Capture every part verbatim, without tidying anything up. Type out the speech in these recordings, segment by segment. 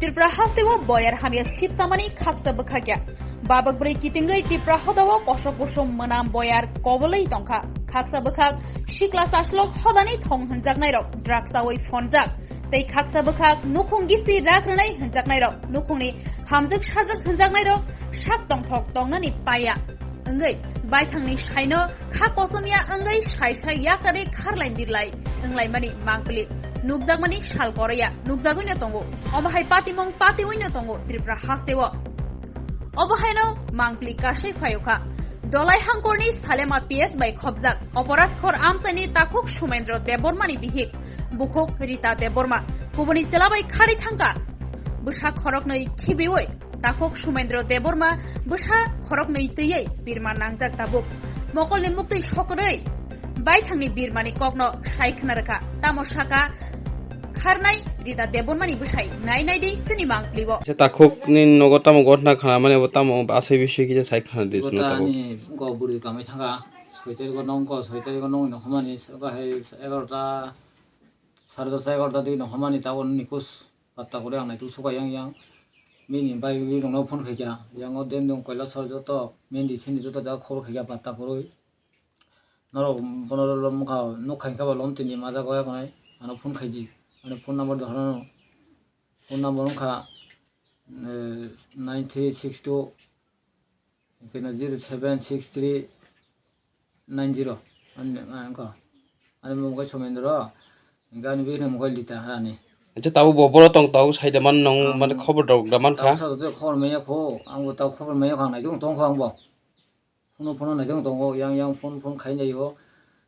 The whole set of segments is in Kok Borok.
Tripura hasteo boyar hamya sipsamani khaksa bwkhak ya. Babak bwrwi kitingwi Tripura hodao kosok kusom mwnam boyar kobolwi tongkha. Khaksa bwkhak sikla chaslok hodani thong hwnjaknairok drugs chawi phonjak. Tei khaksa bwkhak nukhung gisi rak rwnai hwnjaknairok, nukhungni hamjwk sajwk hwnjaknairok sak tongthok tongnani paiya. Wngwi baithangni saino kha kochomya wngwi sai sai yakarwi kharlai birlai wnglaimani mangpili nukjakmani sal koroya nukjagwino tongo. Omo hai patimung patiwino tongo Tripura hasteo. Obo haino mangpili kasai phayokha. Dolai hangkorni Salema P S bai khobjak Oparaskor amchaini takhuk Sumendro Debbarmani bihik bukhuk Rita Debbarma kubuni chwla bai khari thangkha. Bwsa khoroknwi khibiwi takhuk Sumendro Debbarma bwsa khoroknwi twiwi birma nangjak tabuk. Mokolni muktwi sokorwi baithangni birmani kokno sai khna rwkha. Tamo saka kharnai Rita Debbarmani bwsai nai nai di chini mangpili bo. Se takhukni nogo tamo gotna khna mani bo tamo asai bisui kisa sai khna di sino takhuk. Ani go buri kamai thanga soi tarikh nong ko soi tarikh nong no khmani hai egarota sare dos egarota di no khmani ta on nikus. Patta kore ang naituk suka yang yang. Bini bai wi rongno phone khaikha. Yang o den dong koila sor joto mendi sendi joto jaga khobor khaikha patta koroi. Norok bono rw mokha nuk khaikha ba lom tini maja goya konai. Ano phone khaidi. Ani phone number dohorano. Phone number wngkha, eh, nine three six two Keno zero seven six three nine zero. Ani, ani ko. Ani mung kai Somendro. Ani bini mung kai Lita rani. Acha tabo bo boro tong tabo sai da man nong man khobor dok da man kha. Tabo sa khobor maya kho. Ang bo tabo khobor maya kho ang nai tong tong kho ang bo. Phone phone nai tong tong kho yang yang phone phone khai nai ho.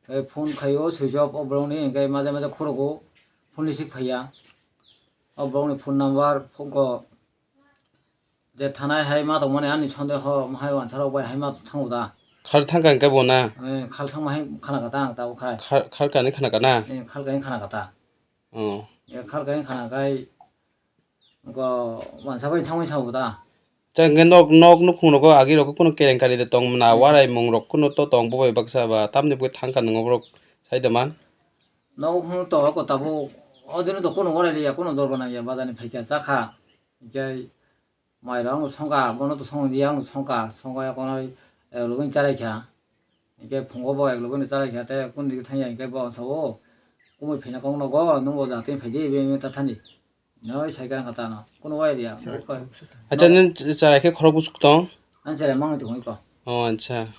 Eh, phone khai o switch off o borok ni kai maja maja khoro go. Phone ni sik phaiya. O borok ni phone number phone ko. Je thanai hai ma tongmani ani sonde ho hai wansarok bai hai ma thango da. Khal thangka hingke bo na? Eh, khal thangma hai khana kata ang tabo khai. Khal, khal kani khana kana? Eh, khal kani khana kata. Oh. Eh, khal kani khana kai go wansa bai thangwi sao da. Cha hingke nok, nok nukhung rogo agi rogo kuno kelengkari de tong na warai mung rok kuno to tong bo bai baksa ba tamni bo thangka nungo borok sai da man. Nok nukhung to ko tabo o dino to kuno warai liya kuno dor bana ya bazani phaikya chakha. Jai Mairok ang songkha, bono to song di ang songkha, songkha ya kono, eh, login charai kha. Hingke phungo bo ek login charai kha, te kun digi thangya hingke bo sao, kumui phina kong nogo, nung bo da tin phai di, be ta thani. Noi sai kha ta no, kuno wai dia. Acha, nini charai khe khorok busuk tong? Ang charai mang tong ko. Oh, acha.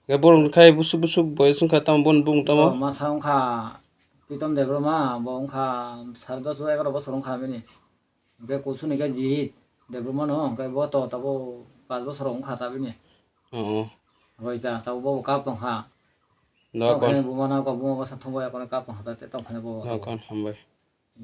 Hingke borok khai busuk busuk boyos wngkha tamo, bon bung tamo? Oh, masa wngkha, Pritom Debbarma, bo wngkha sare dos egarota bosor wngkha bini. Hingke kusu ni khe Jihit Debbarma no, hingke bo to tabo pash bosor wngkha ta bini. Oo. Bai ta, tabo bo kap tongkha. Tamo khe buma na ko buma bwsa thumbo ya kono kap tongkha ta, te tongkha bo. Hambai.